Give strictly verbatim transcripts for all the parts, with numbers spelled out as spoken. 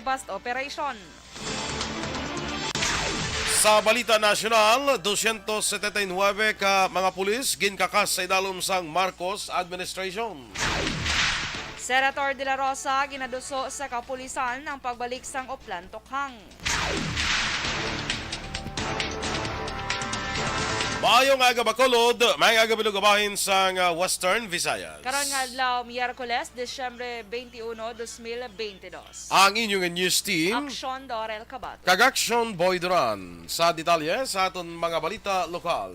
bust operation. Sa balita nasyonal, dosyentos setenta y nuebe ka mga pulis ginkakas sa idalom sang Marcos administration. Senator De La Rosa ginaduso sa kapulisan ang pagbalik sang Oplan Tokhang. Maayong aga, Bacolod. Maayong aga, Bilog Bahin sang, ah, Western Visayas. Karon nga adlaw, Miyerkules, Disyembre twenty-one, dos mil twenty-two. Ang inyong news team, Aksyon Dorel Cabato kag Aksyon Boy Duran. Sa detalye sa aton mga balita lokal.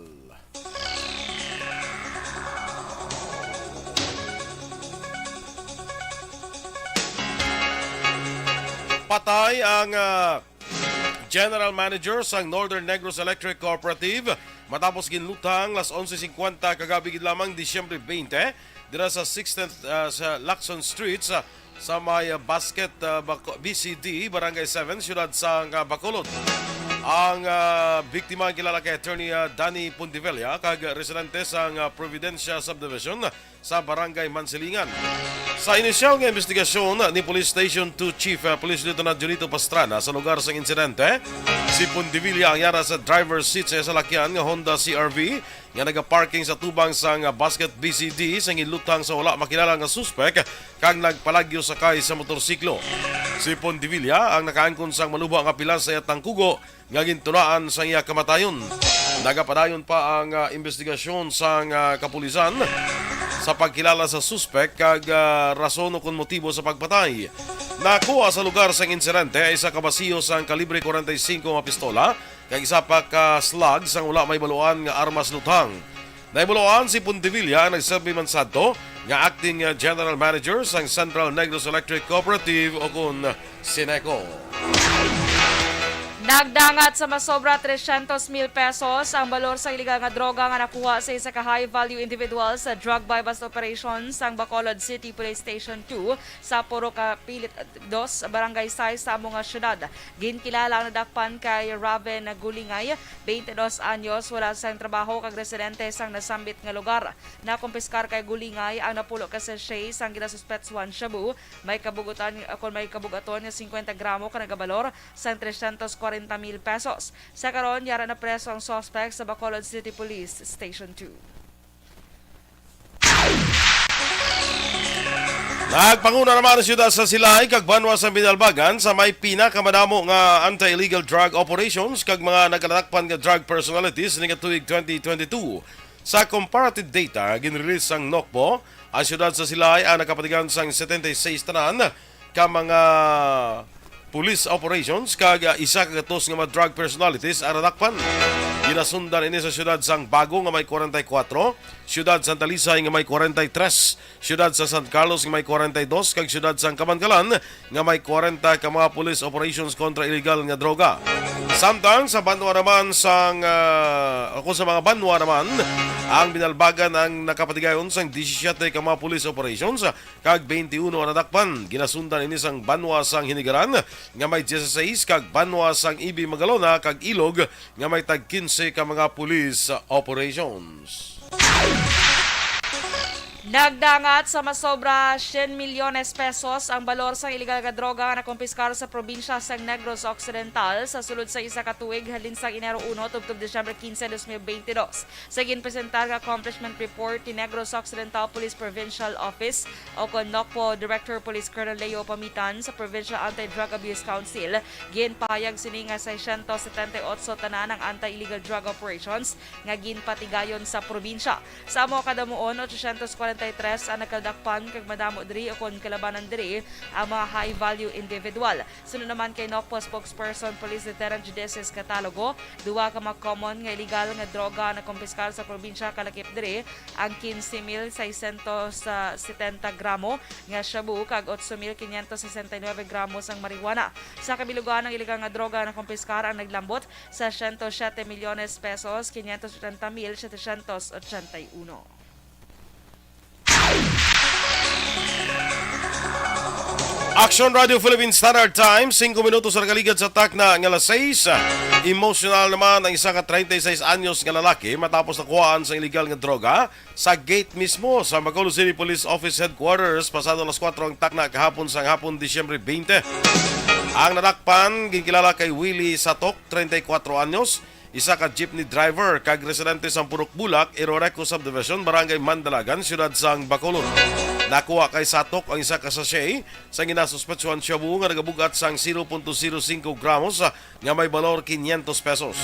Patay ang, ah, general manager sang Northern Negros Electric Cooperative matapos ginluthang las onse cincuenta kagabi gid lamang, Disyembre twenty, dira sa sixteenth, ah, sa Lacson Street sa, sa may, ah, Basket, ah, Baco-, B C D, Barangay seven, siyudad sang, ah, Bacolod. Ang, ah, biktima ang kilala kay Attorney, ah, Danny Pondevilla, kag residente sang, ah, Providencia Subdivision sa Barangay Mansilingan. Sa inisyal nga investigasyon ni Police Station two Chief, ah, Police Lieutenant Junito Pastrana sa lugar sang insidente, si Pondevilla ang yara sa driver's seat sa salakyan nga Honda C R V nga nagaparking sa tubang sang Basket B C D sang ginluthang sa wala makilala nga suspek kag nagpalagyo sakay sa motorsiklo. Si Pondevilla ang nakaangkon sang malubo nga pilas sa iya tangkugo nga gintunaan sang iya kamatayon. Nagapadayon pa ang, ah, investigasyon sang, ah, kapulisan sa pagkilala sa suspek kag, ah, rason ukon motibo sa pagpatay. Nakuha sa lugar sang insidente ang isa ka basiyo sang kalibre forty-five nga pistola kag isa pa ka slug sang wala mahibaluan nga armas luthang. Nahibaluan si Pondevilla ang nagserbi man sadto nga acting, ah, general manager sang Central Negros Electric Cooperative o kon Sineco. Nagdangat sa masobra tresyentos mil pesos ang balor sa iligal nga droga nga nakuha sa isa ka high-value individual sa drug buy-bust operation sang Bacolod City Police Station two sa Purok Kapilit Dos, Barangay Sais sa amo nga syudad. Ginkilala ang nadakpan kay Raven Gulingay, twenty-dos anyos, wala sang trabaho kag residente sang nasambit nga lugar. Nakumpiskar kay Gulingay ang napulo ka sachet sang ginasuspetsuhan shabu, may kabugutan, kon may kabugaton nga cincuenta gramo ka nagabalor sang tresyentos kwarenta mil pesos. Sa karon, yara na preso ang suspect sa Bacolod City Police Station two. Nagpanguna naman ang siyudad sa Silay kag banwa sa Binalbagan sa may pinakamadamo nga anti-illegal drug operations kag mga nagkalatakpan nga drug personalities ni nga tuig twenty twenty-two. Sa comparative data ginrelease sang NOCPO, ang siyudad sa Silay ang nakapatigan sang setenta y seis tanan ka mga police operations kag, ah, isa ka gatos nga mga drug personalities ang nadakpan. Ginasundan ini sa siyudad sang Bago nga may kwarenta y kuwatro, siyudad sang Talisay nga may kwarenta y tres, siyudad sa San Carlos nga may kwarenta y dos, kag siyudad sang Kamankalan nga may kwarenta ka mga police operations kontra illegal nga droga. Samtang sa banwa naman sang, ah, o kung sa mga banwa naman, ang Binalbagan ang nakapatigayon sang disisiete ka mga police operations, kag twenty-one ang nadakpan. Ginasundan ini sang banwa sang Hinigaran nga may dieciséis kag banwa sang Ibi Magalona kag Ilog nga may tag quince ka mga police operations. Nagdangat sa masobra cien milyones pesos ang balor sang iligal nga droga nga nakumpiskar sa probinsya sang Negros Occidental sa sulod sa isa ka tuig, halin sang Enero uno tubtob Disyembre quince, dos mil veinte dos. Sa ginpresentar nga accomplishment report ni Negros Occidental Police Provincial Office o kon NOCPO Director Police Colonel Leo Pamitan sa Provincial Anti-Drug Abuse Council, ginpahayag sini nga seiscientos setenta y ocho tanan ang anti-illegal drug operations nga ginpatigayon sa probinsya. Sa amo kadamuon, ochocientos kwarenta y tres ang nagkadakpan kag madamo diri o kon kalabanan diri ang mga high-value individual. Suno naman kay NOCPO spokesperson Police Lieutenant Judices Catalogo, duha ka mga common nga iligal nga droga ang nakumpiskar sa probinsya, kalakip diri ang quince mil seiscientos setenta gramo nga shabu kag ocho mil quinientos sesenta y nuebe gramo sang marijuana. Sa kabilugan, ang iligal nga droga nga nakumpiskar ang naglambot sa ciento siete milyones pesos, quinientos ochenta mil setecientos ochenta y uno. Action Radio Philippine Standard Time, singko minutos ang nakaligad sa takna nga alas sais. Emosyonal naman ang isa ka treinta y seis anyos nga lalaki matapos nakuhaan sa iligal nga droga sa gate mismo sa Bacolod City Police Office Headquarters pasado alas kuwatro ang takna kahapon sang hapon, Disyembre twenty. Ang nadakpan ginkilala kay Willie Satok, treinta y cuatro anyos, isa ka jeepney driver kag residente sa Purok Bulak, Iroreco Subdivision, Barangay Mandalagan, Siyudad sang Bacolod. Nakuha kay Satok ang isa ka sachet sa ginasuspetsuhan shabu nga nagabugat sang zero punto zero cinco gramos, ah, nga may balor quinientos pesos.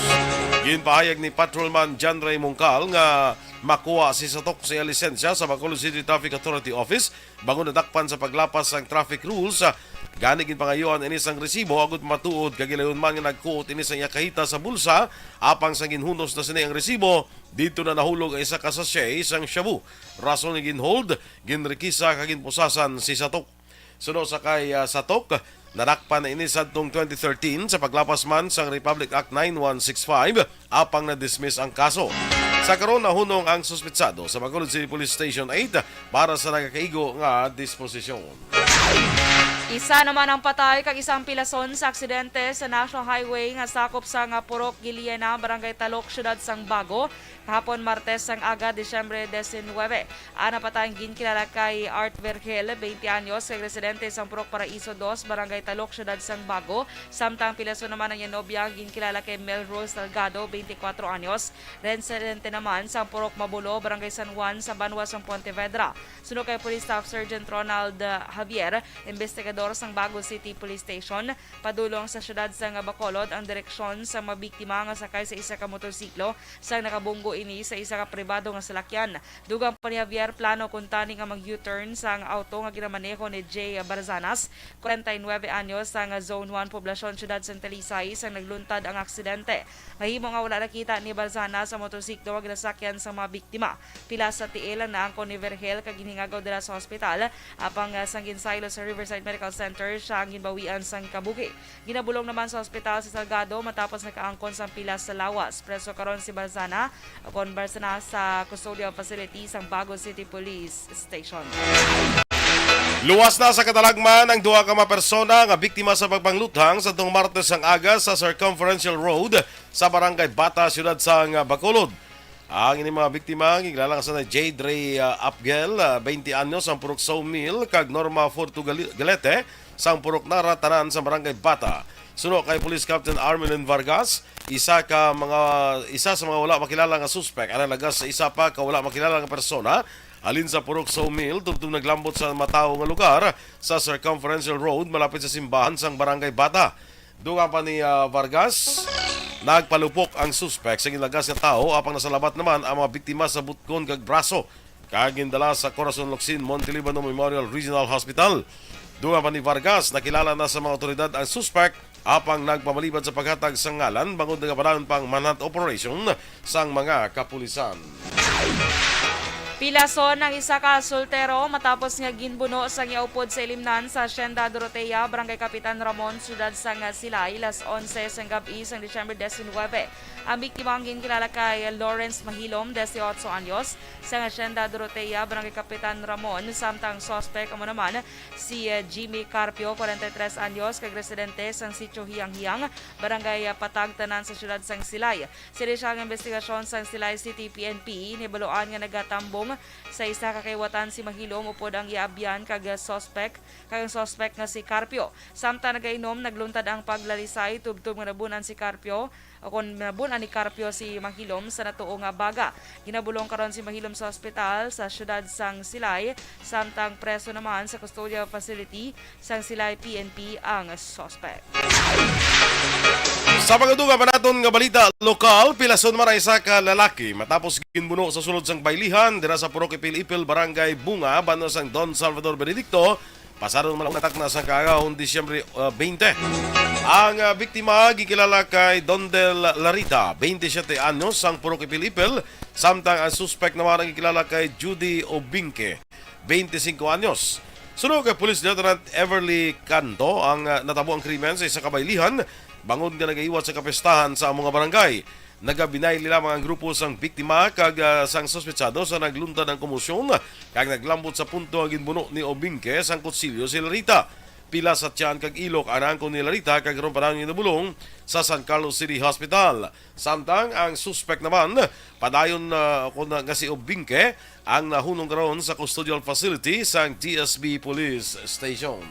Ginpahayag ni Patrolman John Ray Mungkal nga makuha si Satok sa iyang lisensya sa Bacolod City Traffic Authority Office bangod nadakpan sa paglapas sang traffic rules. Gani ginpangayuan ini sang resibo agud matuod kag gilayon man nga nagkuot ini sang iya kahita sa bulsa, apang sang ginhunos na sini ang resibo, didto na nahulog ang isa ka sachet sang shabu. Rason nga ginhold, ginrekisa kag ginpusasan si Satok. Suno sa kay, ah, Satok, nadakpan na ini sadtong twenty thirteen sa paglapas man sang Republic Act nine one six five, apang na-dismiss ang kaso. Sa karon, nahunong ang suspetsado sa Bacolod City Police Station eight para sa nagakaigo nga disposisyon. Isa naman ang patay kag isang pilason sa aksidente sa National Highway nga sakop sa nga Purok Giliena, Barangay Talok, Siyudad sang Bago, kahapon Martes sang aga, Disyembre diecinuebe. Ang napatay ang ginkilala kay Art Vergel, twenty anyos, kag residente sang Purok Paraiso dos, Barangay Talok, Siyudad sang Bago, samtang pilason naman ang iya nobya ang ginkilala kay Melrose Salgado, twenty cuatro anyos, residente naman sang Purok Mabulo, Barangay San Juan, sa banwa sang Pontevedra. Suno kay Police Staff Sergeant Ronald, uh, Javier, investigador sang Bago City Police Station, padulong sa siyudad sang Bacolod ang direksyon sa mga biktima nga sakay sa isa ka motorsiklo sang nakabunggo ini sa isa ka pribado nga salakyan. Dugang pa ni Javier, plano kuntani nga mag-U-turn sang auto nga ginamaneho ni Jay Barzanas, kwarenta y nuebe anyos, sang Zone one Poblacion, Siyudad sang Talisay, sang nagluntad ang aksidente. Mahimo nga wala nakita ni Barzanas ang motorsiklo nga ginasakyan sang mga biktima. Pilas sa tiil ang naangkon ni Vergel kag ginhingagaw dira sa hospital, apang, ah, sang ginsaylo sa Riverside Medical Center, siya ang ginbawian sang kabuhi. Ginabulong naman sa ospital si Salgado matapos nakaangkon sang pilas sa lawas. Preso karon si Barzana, kon Barzana, sa custodial facility sang Bago City Police Station. Luwas na sa katalagman ang duha ka mga persona nga biktima sa pagpangluthang sa tong Martes ang aga sa Circumferential Road sa Barangay Bata, siyudad sang Bacolod. Ang ini mga biktima, ginkilala nga sina Jade Ray, ah, Apgel, ah, twenty anyos, sang Purok Sawmill, kag Norma Fortu Gali-, Galete, sang Purok Nara, tanan sa Barangay Bata. Suno kay Police Captain Armelin Vargas, isa ka mga, isa sa mga wala makilala nga suspek ang naglagas sa isa pa ka wala makilala nga persona halin sa Purok Sawmill, tubtob naglambot sa matawo nga lugar sa Circumferential Road, malapit sa simbahan sang Barangay Bata. Dugang pa ni, ah, Vargas, nagpalupok ang suspek sa ginlagas nga tawo, apang nasalabat naman ang mga biktima sa butkon kag braso, kag gindala sa Corazon Locsin Montelibano Memorial Regional Hospital. Dugang pa ni Vargas, nakilala na sa mga otoridad ang suspek, apang nagpamalibad sa paghatag sa ngalan bangod nagapadayon pa ang manhunt operation sang mga kapulisan. Pilason ang isa ka soltero matapos nga ginbuno sang iya upod sa ilimnan sa Hacienda Dorotea, Barangay Kapitan Ramon, siyudad sang Silay, las onse sang gab-i sang Disyembre diecinuebe. Ang biktima ang ginkilala kay Lawrence Mahilom, dieciocho anyos, sang Hacienda Dorotea, Barangay Kapitan Ramon, samtang suspect amo naman si, eh, Jimmy Carpio, kwarenta y tres anyos, kag residente sang Sitio Hiyang-Hiyang, Barangay, ah, Patag, tanan sa siyudad sang Silay. Sini siya ang investigasyon sang Silay City P N P, nahibaluan nga nagatambong sa isa ka kaiwatan si Mahilom upod ang iya abyan kag suspek, kag ang suspek nga si Carpio. Samtang nagainom, nagluntad ang paglalisay tubtob nga nabun-an si Carpio, o kon nabun-an ni Carpio si Mahilom sa natuo nga baga. Ginabulong karon si Mahilom sa ospital sa siyudad sang Silay, samtang preso naman sa custodial facility sang Silay P N P ang suspect. Sa pagdugang pa naton nga balita lokal, pilason man ang isa ka lalaki matapos ginbuno sa sulod sang baylihan dira sa Purok Ipil-Ipil, Barangay Bunga, banwa sang Don Salvador Benedicto, pasado naman ang atak na sang kaagahon Disyembre, uh, twenty. Ang, uh, biktima gikilala kay Dondel Larita, twenty-siyete anyos, sang Purok Ipil-Ipil, samtang ang suspect naman ang gikilala kay Judy Obingke, twenty-cinco anyos. Suno kay Police Lieutenant Everly Canto, ang, ah, natabo ang krimen sa isa ka baylihan bangod nga nagaiwat sa kapistahan sa amo nga barangay. Nagabinayli lamang ang grupo sang biktima kag, ah, sang suspetsado sa nagluntad ang komosyon kag naglambot sa punto nga ginbuno ni Obingke sang kutsilyo si Larita. Pila sa tiyan kag ilok ang naangkon ni Larita kag karon pa ginabulong sa San Carlos City Hospital. Samtang ang suspek naman padayon na, kuno nga si Obingke, ang nahunong karon sa custodial facility sang D S B Police Station.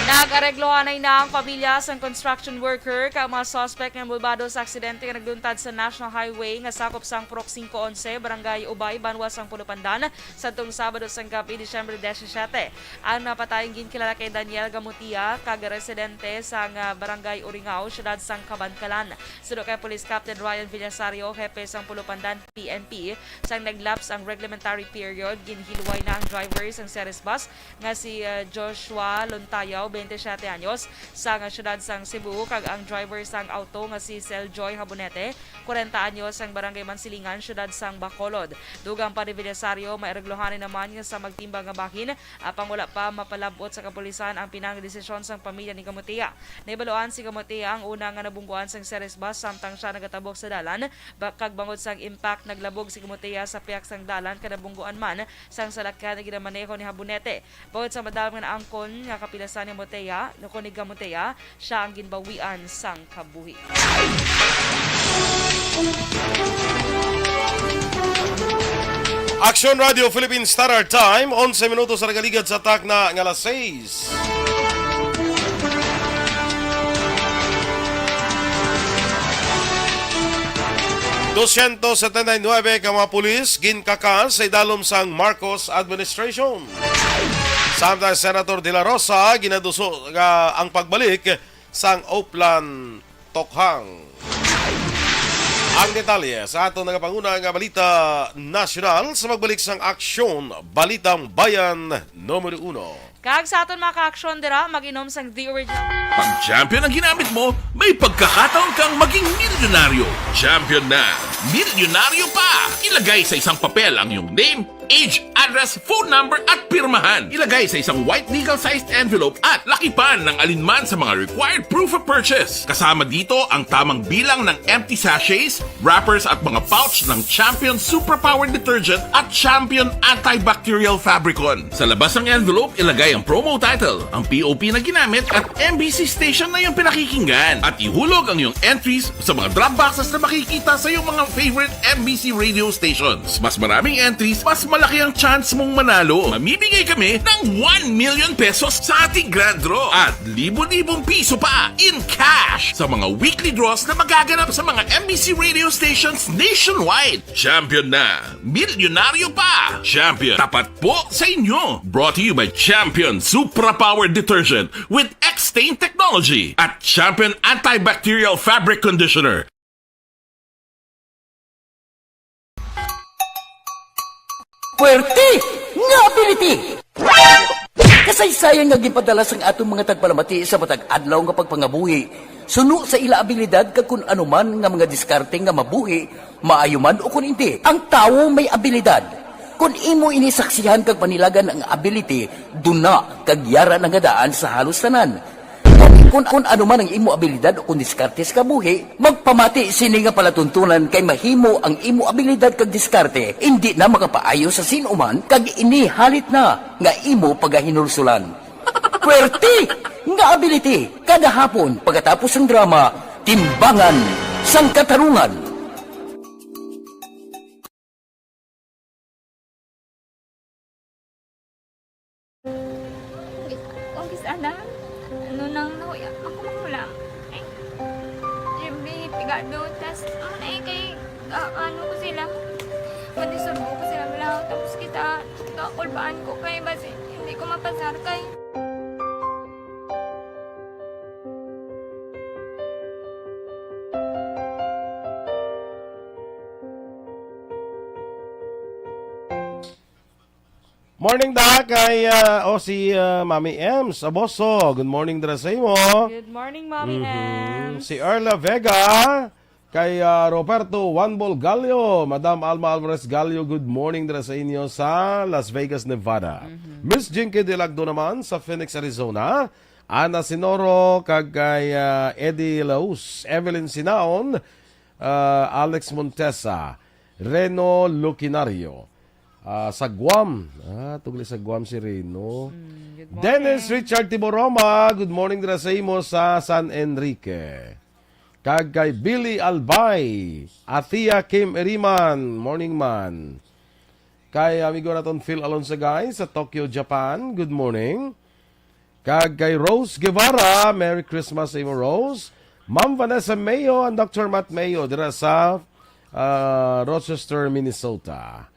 Nag-areglohanay na ang pamilya sang construction worker kag mga suspect nga inbolbado sa aksidente nga nagluntad sa National Highway nga sakop sang Purok Singko Onse, Barangay Ubay, Banwa sang Pulupandan, sadtong Sabado sang gab-i, Disyembre disisiete. Ang napatay ang ginkilala kay Daniel Gamutia, kag residente sang, ah, Barangay Uringao, siyudad sang Kabankalan. Suno kay Police Captain Ryan Villasario, hepe sang Pulupandan P N P, sang nag-lapse ang reglementary period, ginhilway na ang driver sang Ceres bus nga si, ah, Joshua Lontayaw, twenty-seven anyos, sang siyudad sang Cebu, kag ang driver sang auto nga si Seljoy Habonete, kwarenta anyos, sang Barangay Mansilingan, siyudad sang Bacolod. Dugang pa ni Villasario, may areglohanay naman nga sa magtimbang nga bahin, apang wala pa mapalab-ot sa kapulisan ang pinangdesisyon sang pamilya ni Gamutia. Nahibaluan si Gamutia ang una nga nabungguan sang Ceres bus samtang siya nagatabok sa dalan, ba-, kag bangod sang impact, naglabog si Gamutia sa pihak sang dalan kag nabungguan man sang salakyan nga ginamaneho ni Habonete. Bangod sa madam nga naangkon nga kapilasan ni Gamutia, nukon ni Gamutia, siya ang ginbawian sang kabuhi. Aksyon Radio Philippine Standard Time, onse minutos sa nagaligad sa takna nga alas sais. Dosyentos setenta y nuebe ka mga pulis ginkakas sa idalom sang Marcos administration. Samtang Senator De La Rosa ginaduso nga ang pagbalik sang Oplan Tokhang. Ang detalye sa aton nagapanguna nga balita nasyonal sa pagbalik sang Aksyon Balitang Bayan Numero Uno. Kag sa aton mga ka-aksyon dira, mag-inom sang The Original. Pag Champion ang ginamit mo, may pagkakataon kang maging milyonaryo. Champion na, milyonaryo pa! Ilagay sa isang papel ang iyong name, age, address, phone number, at pirmahan. Ilagay sa isang white legal-sized envelope at lakipan ng alinman sa mga required proof of purchase. Kasama dito ang tamang bilang ng empty sachets, wrappers, at mga pouch ng Champion Superpower Detergent at Champion Antibacterial Fabricon. Sa labas ng envelope, ilagay ang promo title, ang P O P na ginamit, at M B C station na iyong pinakikinggan. At ihulog ang iyong entries sa mga drop boxes na makikita sa iyong mga favorite M B C radio stations. Mas maraming entries, mas malaki ang chance mong manalo. Mamimigay kami ng one million pesos sa ating grand draw at libo-libong piso pa in cash sa mga weekly draws na magaganap sa mga M B C radio stations nationwide. Champion na! Milyonaryo pa! Champion, tapat po sa inyo! Brought to you by Champion Supra Power Detergent with X-Stain Technology at Champion Antibacterial Fabric Conditioner. Puwerte nga ability! Kasaysayan nga ginpadala sang aton mga tagpalamati sa matag adlaw nga pagpangabuhi, suno sa ila abilidad kag kun ano man nga mga diskarte nga mabuhi, maayo man o kun indi. Ang tawo may abilidad. Kun imo ini saksihan kag panilagan ang ability, duna kag yara na nga daan sa halos tanan. Kun, kun ano man ang imo abilidad o kun diskarte sa kabuhi, magpamati sini nga palatuntunan kay mahimo ang imo abilidad kag diskarte indi na makapaayo sa sin-o man kag ini halit na nga imo pagahinulsulan. Puwerte nga ability kada hapon pagkatapos sang drama, Timbangan sang Katarungan. Umpisa na, ano nang nahuya, ako makulang. Ay, siyempre, pigado, tas, ano na eh, kay, ah, ano ko sila, madisurbo ko sila, wala, tapos kita, kakulbaan ko kay, basi, hindi ko mapasar kay. Morning, da, kay, ah, o si, ah, Mami Ems Aboso. Good morning dira sa imo. Good morning, Mami Mhm. Ems. Si Erla Vega, kay, ah, Roberto Juan Bol Gallo, Madam Alma Alvarez Gallo, good morning dira sa inyo sa Las Vegas, Nevada. Mhm. Miss Jinky Delagdo naman sa Phoenix, Arizona. Ana Sinoro, kag kay, ah, Eddie Laus, Evelyn Sinaon, ah, Alex Montesa, Reno Lucinario, ah, sa Guam. Ah, tugli sa Guam si Reno. Mm, good morning. Dennis Richard Tiboroma, good morning dira sa imo sa San Enrique. Kag kay Billy Albay, Athea Kim Eriman, morning man. Kay amigo naton Phil Alonso, guys, sa Tokyo, Japan, good morning. Kag kay Rose Guevara, Merry Christmas sa imo, Rose. Ma'am Vanessa Mayo and Doctor Matt Mayo dira sa, ah, Rochester, Minnesota.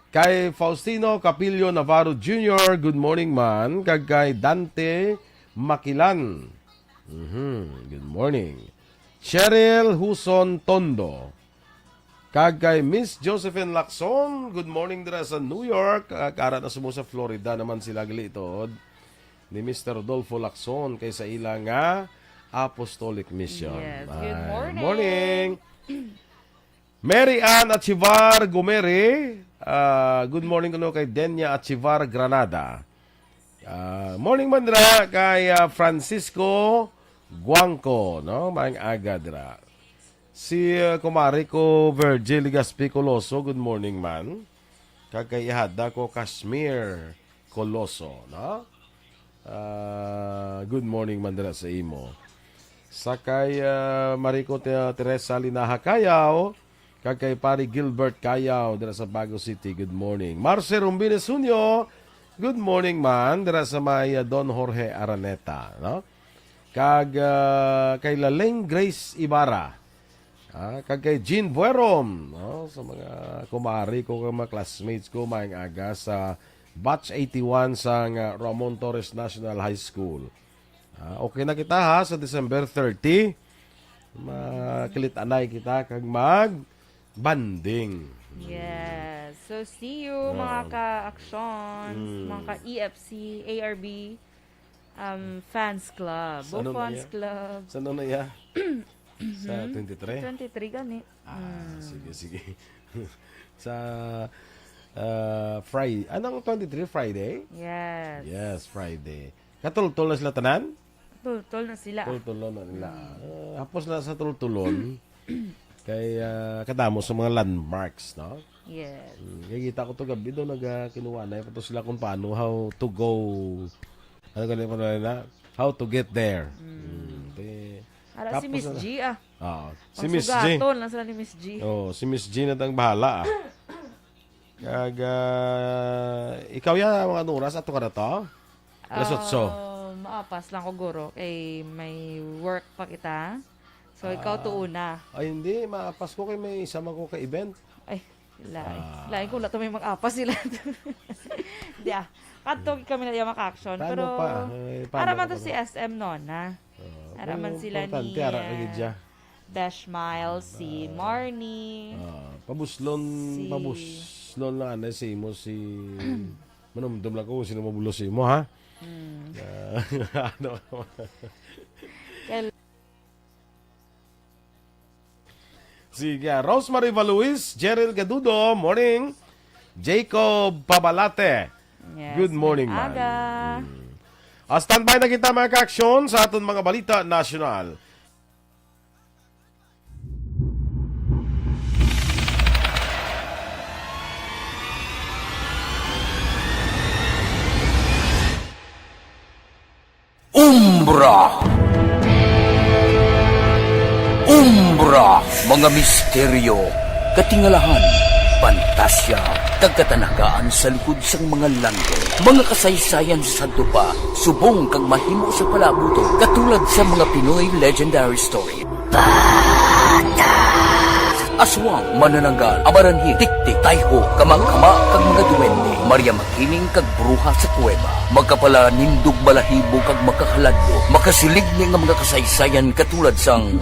Kay Faustino Capillo Navarro Junior, good morning, man. Kag kay Dante Makilan, mhm, good morning. Cheryl Huson Tondo, kag kay Miss Josephine Lacson, good morning dira sa New York. Ah, kara na sumo sa Florida naman sila gali, tuod ni Mister Rodolfo Lacson kay sa ila nga Apostolic Mission. Yes, good Ay, morning. Morning. Mary Ann Achivar Gumere, ah, good morning kuno kay Denya Achivar Granada. Ah, morning man dira kay, ah, Francisco Guangco, no? Maayong aga dira. Si, ah, kumari ko, Virgil Legaspi Coloso, good morning man. Kag kay ihada ko, Kashmir Coloso, no? Ah, good morning man dira sa imo. Sa kay, ah, Mariko Te-, Teresa Linaha Kayaw, kag kay Pari Gilbert Kayaw dira sa Bago City, good morning. Marce Rumbines Junio, good morning man dira sa may, ah, Don Jorge Araneta, no? Kag, ah, kay Laleng Grace Ibarra, ah, kag kay Jean Buerom, no? Sa mga kumari ko, kag mga classmates ko, maayong aga sa batch eighty-one sang, ah, Ramon Torres National High School. Ah, okay na kita, ha, sa December thirty. Makilit-anay kita kag mag-bonding. Yes. So, see you, Oo. mga ka-actions, Mm. mga ka-E F C, A R B, um, fans club, Sa ano na Fans iya? Club. Sa ano na iya? Sa Mhm. twenty-three? Twenty-three gani. Ah, Mm. sige, sige. Sa, ah, Fri-, anong twenty-three, Friday? Yes. Yes, Friday. Katultol na sila tanan? Tultol na sila. Tultulon na nila. Mm. Ah, hapos na sa tultulon. Kay, ah, kadamo sa mga landmarks, no? Yes. Mm, kay kita ko to gabi do, nagakinuwanay pa to sila kung paano, how to go. Ano gani pa na? How to get there. Mm. Mm, kay, Ara si tapos Miss na G, ah. Oo. Si Miss G. Pangsugaton lang sila ni Miss G. Oo, si Miss G na tang bahala, ah. Kag, ah, ikaw ya, mga anong oras ato ka na to? Alas otso. Ah, maapas lang ko, guro, kay may work pa kita. So, ikaw Ah. tuuna. Ay, hindi. Maapas ko kay may isa man ko ka event. Ay, lain. Ah. Lain ko, wala to may mag-apas sila. Di ah. Kadto kami na iya maka-action. Paano Pero, pa? Eh, paano ara man pa to na? Si S M Nona. Oo. Ara man Pero sila importante, ni, ara ka gid ah, siya. Besh Miles, si Ah. Marnie. Ah, pabuslon, Si pabuslon lang, ano, si imo, si Manumdum lang ko kung sino mabulos sa imo, ha? Mm. Ah, ano? Kay Sige, ah, Rosemary Valuis, Jeril Gadudo, morning. Jacob Pabalate, Yes, good morning, man. Aga. Mm. Ah, standby na kita, mga ka-aksyon, sa aton mga balita nasyonal. Umbra. Umbra, mga misteryo, katingalahan, pantasya, kag katanagaan sa likod sang mga landong. Mga kasaysayan sa sadto pa, subong kag mahimo sa palaabuton, katulad sa mga Pinoy legendary story. Aswang, manananggal, amaranhit, tiktik, tayho, kamangkama, kag mga duwende, Maria Makiling kag bruha sa kuweba, magkapalanindog balahibo kag makahaladlok, makasiligni nga mga kasaysayan katulad sang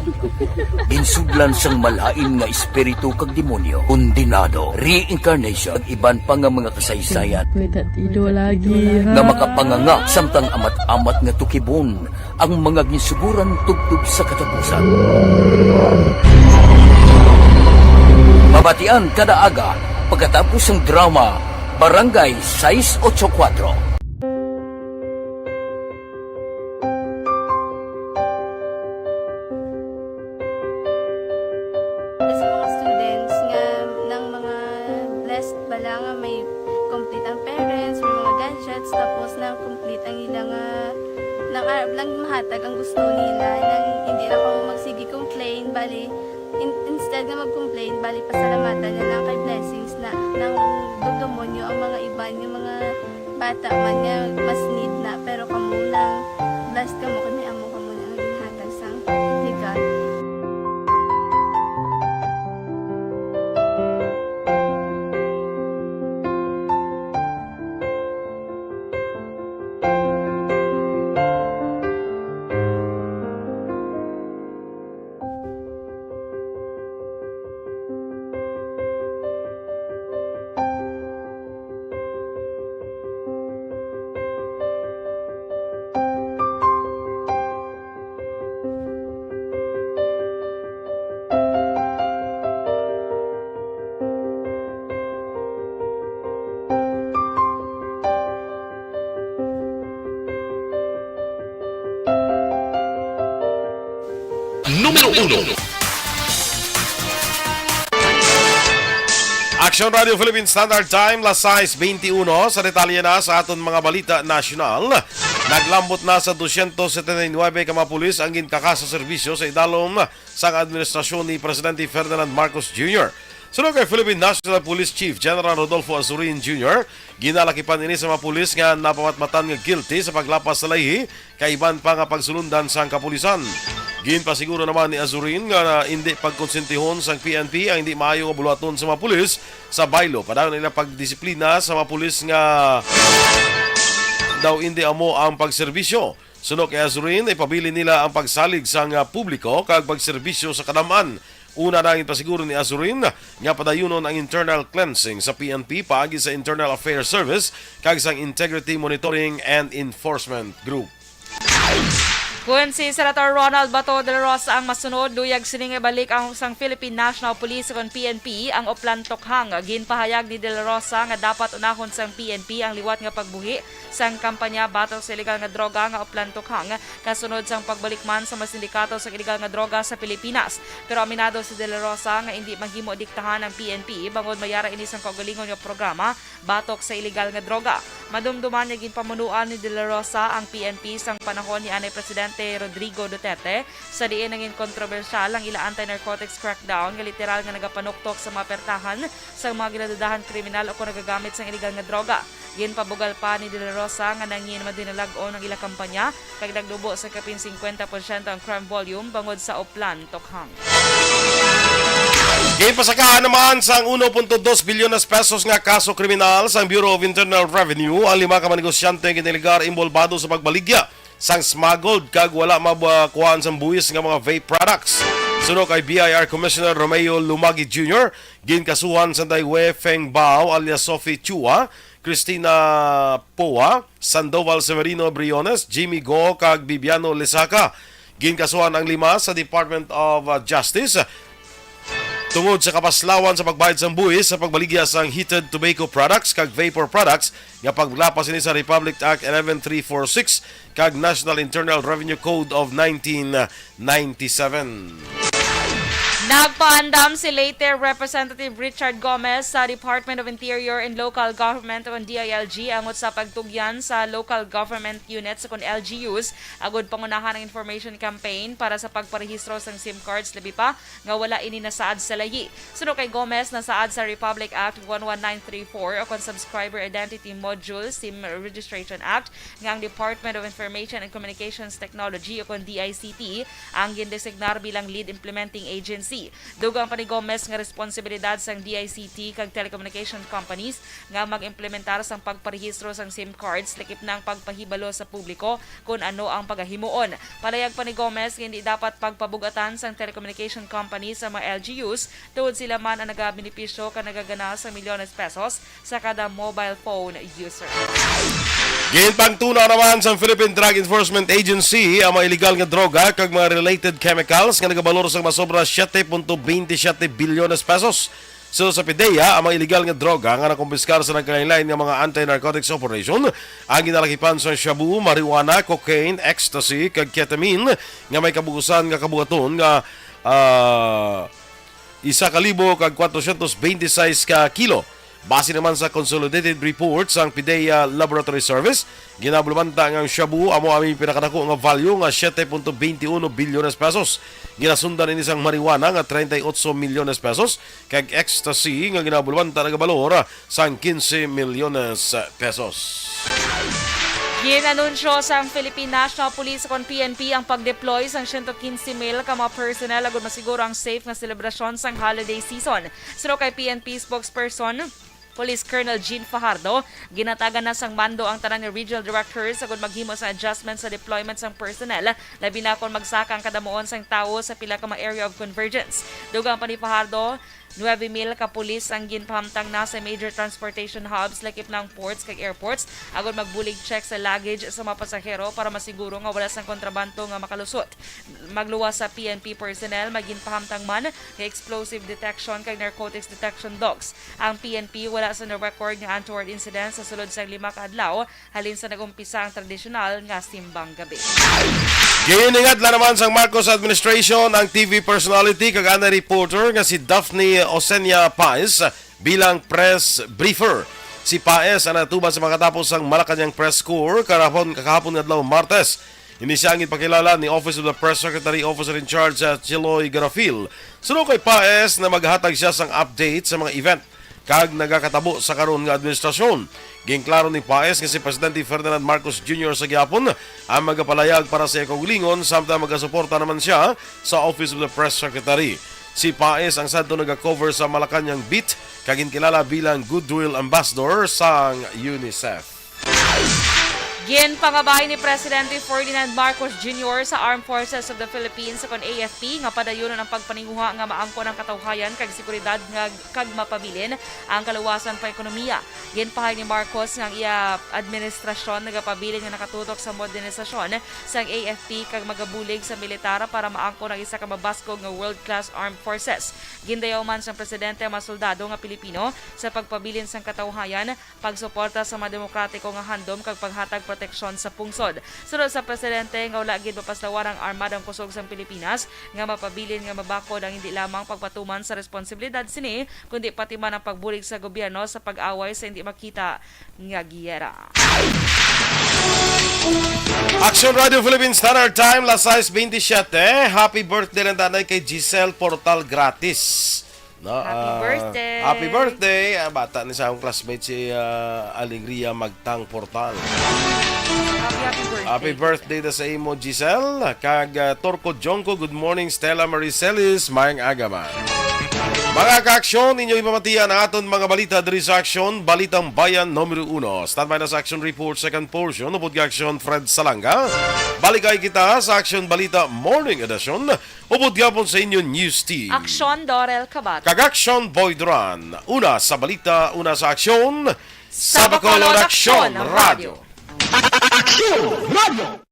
ginsudlan sang malain nga espiritu kag demonyo, kondenado, reincarnation, kag iban pa nga mga kasaysayan Pwede tido lagi, ha? nga makapanganga samtang amat-amat nga tukibon ang mga ginsuguran tubtob sa katapusan. Mabatian kada aga pagkatapos sang drama Barangay sais ocho kuwatro. Sa mga students nga, nang mga blessed bala nga may complete ang parents, may mga gadgets, tapos nang complete ang ila nga, nang arab lang mahatag ang gusto nila, nang hindi lang kamo magsige complain, bali, in-, instead nga mag-complain, bali, pasalamatan na lang kay blessings na, nang dumdumo nyo ang mga iban, yung mga bata man nga mas need na, pero kamo nang Numero uno. Action Radio Philippine Standard Time, las sais beintiuno. Sa detalye na sa aton mga balita nasyonal, naglambot na sa dosyentos setenta y nuebe ka mga pulis ang ginkaka sa serbisyo sa idalom sang administrasyon ni Presidente Ferdinand Marcos Junior. Suno kay Philippine National Police Chief General Rodolfo Azurin Junior, ginalakipan ini sa mga pulis nga napamatmatan nga guilty sa paglapas sa layhi kag iban pa nga pagsulundan sang kapulisan. Ginpasiguro naman ni Azurin nga indi pagkonsentihon sang P N P ang indi maayo nga buluhaton sa mga pulis sa baylo, padayon ang ilang pagdisiplina sa mga pulis nga daw indi amo ang pagserbisyo. Suno kay Azurin, ipabilin nila ang pagsalig sang, ah, publiko kag pagserbisyo sa kadam-an. Una na ang ipasiguro ni Azurin nga padayunon ang internal cleansing sa P N P paagi sa Internal Affairs Service kag sang Integrity Monitoring and Enforcement Group. Kun si Senator Ronald Bato de la Rosa ang masunod, luyag sini nga ibalik ang sang Philippine National Police kon P N P ang Oplan Tokhang. Ginpahayag ni de la Rosa nga dapat unahon sang P N P ang liwat nga pagbuhi sang kampanya batok sa iligal nga droga nga Oplan Tokhang, kasunod sang pagbalik man sa mga sindikato sa iligal nga droga sa Pilipinas. Pero aminado si De La Rosa nga indi mahimo diktahan ang P N P bangod may ara ini sang kaugalingon nga programa batok sa iligal nga droga. Madumduman nga ginpamunuan ni De La Rosa ang P N P sang panahon ni anay Presidente Rodrigo Duterte, sa diin nangin kontrobersyal ang ila anti-narcotics crackdown nga literal nga nagapanuktok sa mga pertahan sang mga ginadudahan kriminal o kon nagagamit sang iligal nga droga. Ginpabugal pa ni De La Rosa nga nangin madinalag-on ang ila kampanya kag nagnubo sa kapin singkwenta porsyento ang crime volume bangod sa Oplan Tokhang. Ginpasakaan naman sang uno punto dos bilyones pesos nga kaso kriminal sang Bureau of Internal Revenue ang lima ka mga negosyante nga ginalegar inbolbado sa pagbaligya sang smuggled kag wala makuhaan sang buhis nga mga vape products. Suno kay B I R Commissioner Romeo Lumagi Junior, ginkasuhan sang Dai Wei Feng Bao alias Sophie Chua, Christina Poa, Sandoval Severino Briones, Jimmy Go, kag Bibiano Lesaca. Ginkasuhan ang lima sa Department of, uh, Justice tungod sa kapaslawan sa pagbayad sang buhis sa pagbaligya sang heated tobacco products kag vapor products nga paglapas ini sa Republic Act eleven three four six kag National Internal Revenue Code of nineteen ninety-seven. Nagpaandam si Leyte Representative Richard Gomez sa Department of Interior and Local Government o D I L G angot sa pagtugyan sa local government units o kon L G Us agud pangunahan ang information campaign para sa pagparehistro sang SIM cards, labi pa nga wala ini nasaad sa layi. Suno kay Gomez, nasaad sa Republic Act one one nine three four o kon Subscriber Identity Module SIM Registration Act nga ang Department of Information and Communications Technology o kon D I C T ang gindesignar bilang lead implementing agency. Dugang pa ni Gomez nga responsibilidad sang D I C T kag telecommunication companies nga mag-implementar sang pagparehistro sang SIM cards, lakip na ang pagpahibalo sa publiko kon ano ang pagahimuon. Palayag pa ni Gomez nga hindi dapat pagpabug-atan sang telecommunication companies ang mga L G Us tungod sila man ang nagabenepisyo kag nagagana sang milyones pesos sa kada mobile phone user. Ginpangtuna naman sang Philippine Drug Enforcement Agency ang mga iligal nga droga kag mga related chemicals nga nagabalor sang masobra siete punto veinte siete bilyones pesos. So, sa PDEA, ang mga iligal nga droga nga nakumpiskar sa nagkalain-lain nga mga anti-narcotics operation, ang ginalakipan sa shabu, marijuana, cocaine, ecstasy, kag ketamine nga may kabugusan nga kabuhaton nga, ah, isa ka libo kag kwatrosyentos beintisais ka kilo. Base naman sa consolidated report sang PDEA Laboratory Service, ginabulumanta nga ang shabu amo ang pinakadako nga value nga siete punto veintiuno bilyones pesos. Ginasundan ini sang marijuana nga treinta y ocho milyones pesos kag ecstasy nga ginabulumanta nagabalor sang quince milyones pesos. Ginanunsyo sang Philippine National Police o kon P N P ang pag-deploy sang siyento quince mil ka mga personnel agud masiguro ang safe nga selebrasyon sang holiday season. Suno kay P N P spokesperson, Police Colonel Jean Fajardo, ginatagan na sang mando ang tanan nga regional directors agud maghimo sang adjustment sa deployment sang personnel, labi na kon magsaka ang kadamuon sang tawo sa pila ka mga area of convergence. Dugang pa ni Fajardo, nuebe mil ka pulis ang ginpahamtang na sa major transportation hubs, lakip na ang ports kag airports, agud magbulig check sa luggage sa mga pasahero para masiguro nga wala sang kontrabando nga makalusot. Magluwas sa P N P personnel, may ginpahamtang man nga explosive detection kag narcotics detection dogs ang P N P. Wala sa na-record nga untoward incidents sa sulod sang lima ka adlaw halin sa nag-umpisa ang tradisyonal nga simbang gabi. Giningadla naman sang Marcos administration ang T V personality kag anay reporter nga si Daphne Osenia Paez bilang press briefer. Si Paez ang natubad sa makatapos sang Malacañang Press Corps karahapon, kahapon nga adlaw, Martes. Ini siya ang ipakilala ni Office of the Press Secretary, Officer in Charge, uh, Chiloy Garafil. Suno kay Paez na maghatag siya sang update sa mga event kag nagakatabo sa karon nga administrasyon. Ginklaro ni Paez nga si Presidente Ferdinand Marcos Junior sa gihapon ang magapalayag para sa iya kaugalingon, samtang magasuporta naman siya sa Office of the Press Secretary. Si Paez ang sadto naga-cover sa Malacañang beat kag ginkilala bilang Goodwill Ambassador sang UNICEF. Ginpangabay ni Presidente Ferdinand Marcos Junior sa Armed Forces of the Philippines, kon A F P, nga padayunon ang pagpaninguha nga maangkon ang katawhayan kag seguridad nga kag mapabilin ang kaluwasan pang ekonomiya. Ginpahayag ni Marcos nga ang iya administrasyon nagapabilin nga nakatutok sa modernisasyon sang A F P kag magabulig sa militar para maangkon ang isa ka mabaskog nga world-class armed forces. Gindayaw man sang presidente ang mga soldado nga Pilipino sa pagpabilin sang katawhayan, pagsuporta sa mga demokratiko nga handom kag paghatag proteksyon sa pungsod. Suno sa presidente nga wala gid mapaslawan ang Armadang Kusog sang Pilipinas nga mapabilin nga mabakod ang hindi lamang pagpatuman sa responsibilidad sini, kundi pati man ang pagbulig sa gobyerno sa pag-away sa hindi makita nga giyera. Action Radio Philippines Standard Time, las sais veintisiete. Happy birthday lang tanay kay Giselle Portal Gratis. No, Happy ah, birthday. Happy birthday. Ah, bata ni sa akong classmate si ah, Aling Ria Magtang Portal. Happy, happy birthday. Happy birthday na sa imo, Giselle. Kag ah, Torco Jongco, good morning. Stella Marie Celis, maayong aga man. Mga ka-aksyon, inyo ipamatian ang aton mga balita diri sa Aksyon, Balitang Bayan numero uno. Standby na sa Action Report, second portion, upod ka Aksyon Fred Salanga. Balikay kita sa Aksyon Balita Morning Edition, upod gapon sa inyo News Team. Aksyon, Dorel Kabat. Kag Aksyon, Boy Duran. Una sa balita, una sa aksyon, Sa Bacolod, Aksyon Radyo. Aksyon Radyo!